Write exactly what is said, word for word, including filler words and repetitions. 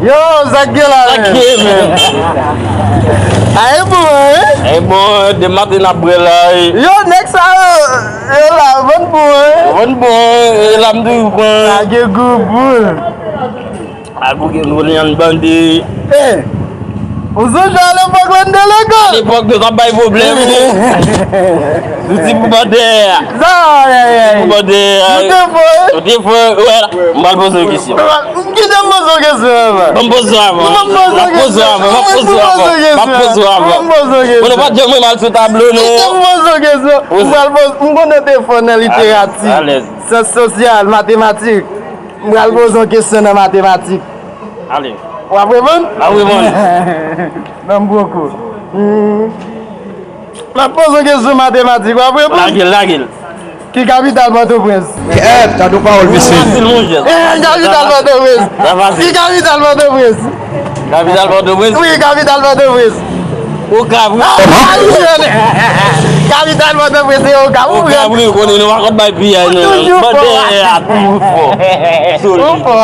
Yo, sa k gen la, sa k gen, men? A, e bon, hein? E bon, de maten n ap bwè la, e. Yo, nèg sa yo, yo la, vann bon, hein? Vann bon, e la m toujou pran. Sa gen gou boul. A, gou gen nou li an bandi. E, ou sonje a lepòk lè n te lekòl? A lepòk nou t ap bay pwoblèm. Nou ti pou bòdè. Sa, ay, ay, ay. Pou bòdè. Nou te fò, e? Nou te fò, wè la. M pral poze yon kesyon. Kite m poze w kesyon avan. Ban m poze w avan. Ban m poze w kesyon. M ap poze w avan. M ap poze w avan. M ap poze w avan. Ban m poze w kesyon. Bon, nou pa t janm wè m al sou tablo, non. Kite m poze w kesyon. M pral poze, m konnen te fò nan literati. Alèz. Syans sosyal, matematik. M pral poze w kesyon nan matematik. Ale. W ap reponn? M ap reponn. Ban m poko. Hmm. M ap poze w kesyon matematik, w ap reponn? Lage l, lage l. Ki kapital Pòtoprens? Kèt, gad yon pawòl, mesye. Fasil, monchè. Eh, kapital Pòtoprens. Sa fasil. Ki kapital Pòtoprens? Kapital Pòtoprens? Wi, kapital Pòtoprens. Okap, wi. Ah, kapital Pòtoprens se Okap, ou Okap, wi, konnen nou pa konn bay piyay, non. Ou toujou fò. Bòdè a toujou fò. Solid. Ou fò.